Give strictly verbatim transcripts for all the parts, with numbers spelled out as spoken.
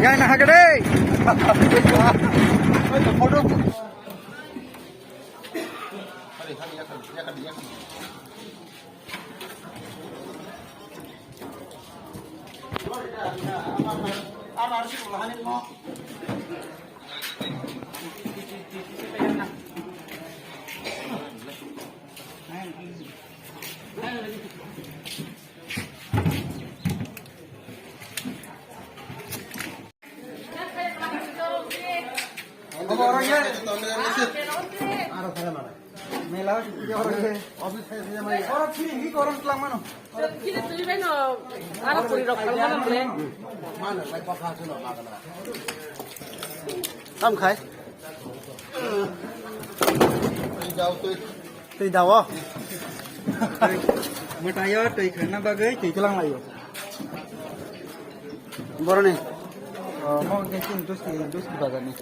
Yang nak gede. Mela, oro phiri ni gorom twlang mano. Kini twi bai no, aro puri rok khalmano le. Tam khai. Twi dawo. Mwtaio twi khana bagwi twi twlang laio. Boroni. Oh, mo hwnkhe chini Duski, Duski bazarni.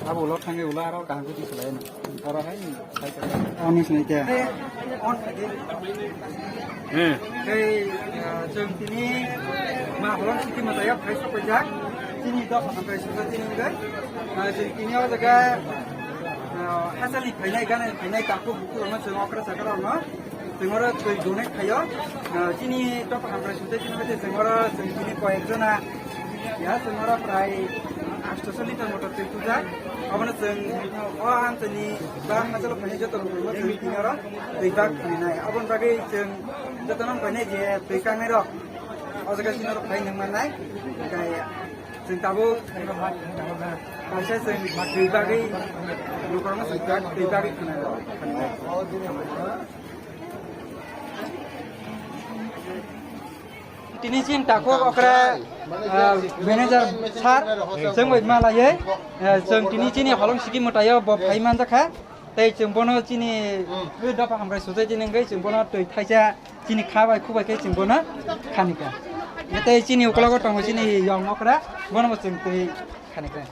Abo ulo thangwi ulo aro kaham khe tisalai no. Oro hai sai ta. Oni sinai khe. Hmm. Tei, ah, chwng tini ma holong siki mwtaio phai sok paijak. Chini dopha hambai sujak tini wngwi. Ah, chwng tini o jaga, ah, hachali phainai, gana phainai, takhuk bukhuk rokno chwng okra chakra rokno. Chwng oro twi donate khaio. Ah, chini dopha hambai sujak tini wngwi chwng oro chwng tini koyek jona. Ya, chwng oro prai astoso litre motor twi tujak. Obono chwng o amchaini ba hachalo phainai joto lukurokno chwng tini oro twi bag khwnai. Aboni bagwi chwng jotono wngkha je twi kangnai rok o jaga chini oro phai nang mannai. Hwnkhe chwng tabuk kaisa chwng twi bagwi lukurokno chwng twi bagwi khwnai rok. Tini chini takhuk okra, ah, manager sir, chwng bai malaiwi, ah, chwng tini chini holong siki mwtaio bo phai manjakha. Tei chwng bono chini dopha hambai sujak tini wngwi chwng bono twi thaisa chini kha bai khu bai khe chwng bono khanikha. Tei chini ukologo tongo chini yong okra, bono bo chwng twi Khani khe.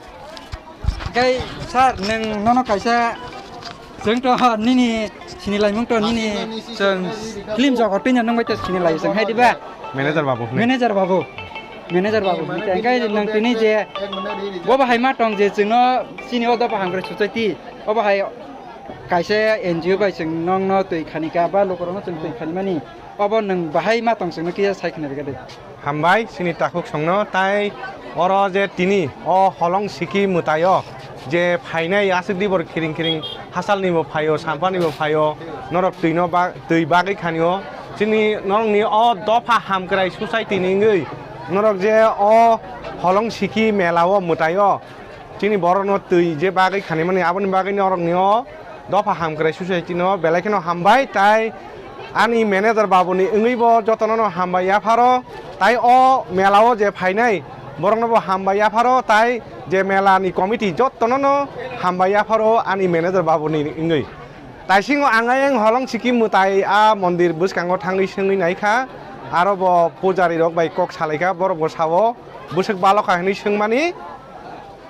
Hwnkhe sir, nwng nono kaisa, chwng to nini sini laimung to nini chwng film jogot twino nwng bai to sini lai chwng hai diba? Manager babu hwnwi. Manager babu. Manager babu hwnkhe, hwnkhe nwng tini je bo bahai ma tong je chwngno chini o dopha hamkrai society, o bahai kaisa N G O bai chwng nongno twi khani ka ba lukurokno chwng twi khani mani, obo nwng bahai ma tong chwngno kisa sai khna rwgadi. Hambai chini takhuk songno, tai oro je tini o holong siki mwtaio je phainai aswk dibor khiring khiring, hasalnibo phaio, samphanibo phaio, norok twino ba-, twi bagwi khanio. Chini norokni o dopha hamkrai society ni wngwi norok je o holong siki mela o mwtaio, chini borokno twi je bagwi khanimani, aboni bagwi norokni o dopha hamkrai society no belai kheno hambai, tai ani manager babuni wngwi bo jotono no hambai yapharo, tai o mela o je phainai borokno bo hambai yapharo, tai je mela ni committee jotono no hambai yapharo ani manager babuni wngwi. Taisingo ang ayang holong siki mwtai a mondir bwskango thangwi swngwi naikha, aro bo pujari rok bai kok salaikha, borok bo sao bwswk balokha hinwi swngmani.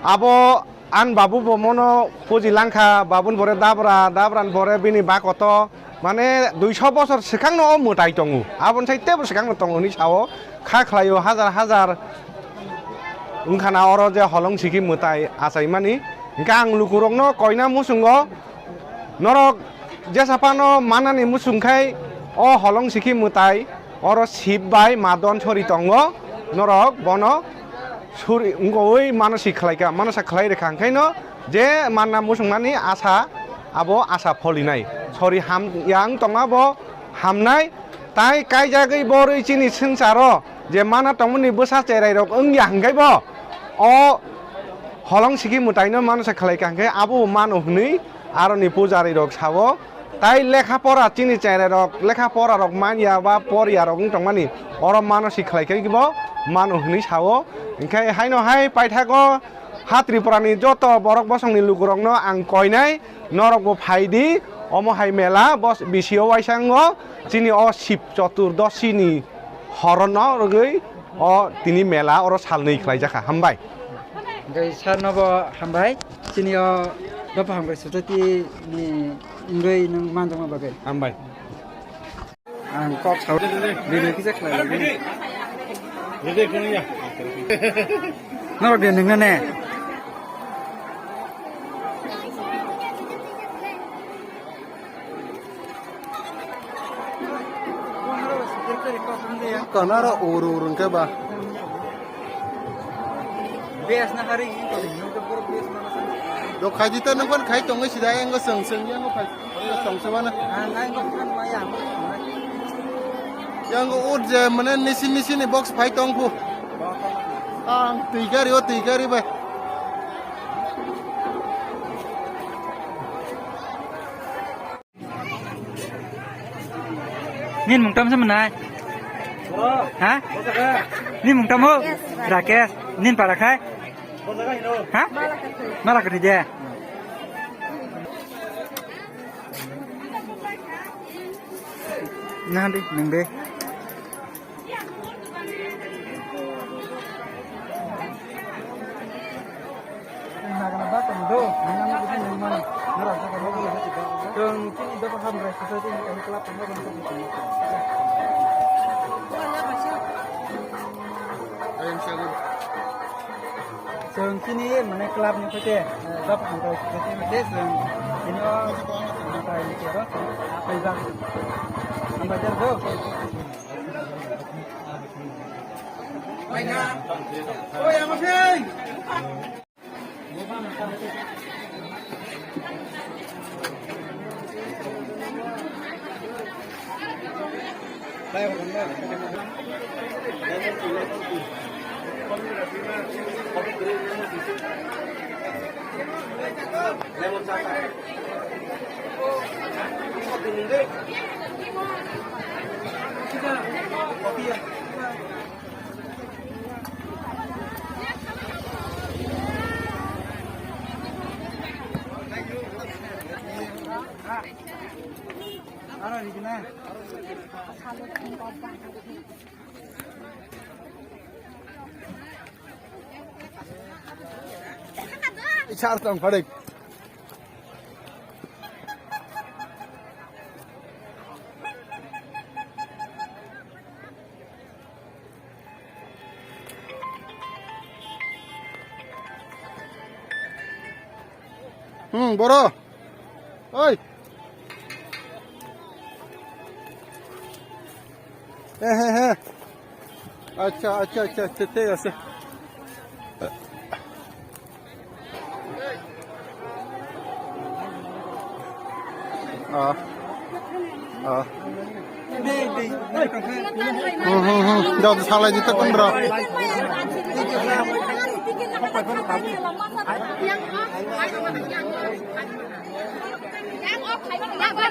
Abo ani babu bo mono puji langkha, babun bore dabra, dabran bore bini bakoto, mane duiso bosor swkangno o mwtai tongo, aboni sai tebo swkangno tongo hinwi sao, kha khlaio hajar hajar wngkhana oro je holong siki mwtai achaimani. Hwnkhe ang lukurokno koina muchungo, norok jesa phano manani muchung khai o holong siki mwtai oro sip bai madon sori tongo, norok bono suri wngwi mano si khlaika, mano sa khlai rwkha, hwnkhaino je manna muchungmani asa abo asa pholinai, sori ham yang tongma bo hamnai, tai kaijagwi borwi chini swngcharo je mana tongmani bwsa cherai rok wngya hwnkhe bo o holong siki mwtaino mano sa khlaika hwnkhe abo mano hwnwi aroni pujari rok sao. Tai lekha pora chini cherai rok, lekha pora rok manya ba porya rok wng tongmani, oro mano si khlai khe bo mano hwnwi sao. Hwnkhe haino hai paithago ha Tripura ni joto borok bosong ni lukurokno ang koinai, norok bo phai di, omo hai mela bos bisio waisa wngo, chini o Shib Chaturdashi ni Horono rwgwi o tini mela oro salnwi khlaijakha. Hambai. Hwnkhe sir no bo hambai. Chini o Dopha Hamkrai Society ni wngwi nwng manjakma bagwi. Hambai. Ang kok sao. Video kisa khlai. Norok de nungna ne. Kanaro ur ur hwnkhe ba. Bes na hari. Do khaidi ta nang khai tongwi sida yang go seng seng yang go khai. Tong se bana. Yang go ur je mane nisi nisi ni box phai tong phu. Ang twi gari o twi gari bai. Nin mung tam sa manai? Ha? Nin mung tam ho? Rakesh. Nin para khai? Ha? Malakathi de. Nah di, nung de. Chwng chini Dopha Hamkrai Society ni kaisa club tongma bangsa. Chwng chini mane club ni khe Dopha Hamkrai Society ni khe chwng chini o hamkrai ni khe ro chwng paijak. Hambai jak do. Ichar tong phadik. Hmm, boro. Oi. He, he, he. Acha, acha, acha, acha, thik ase. Ah. Ah. Hmm, hmm, hmm. Jauh salai di tekun, bro.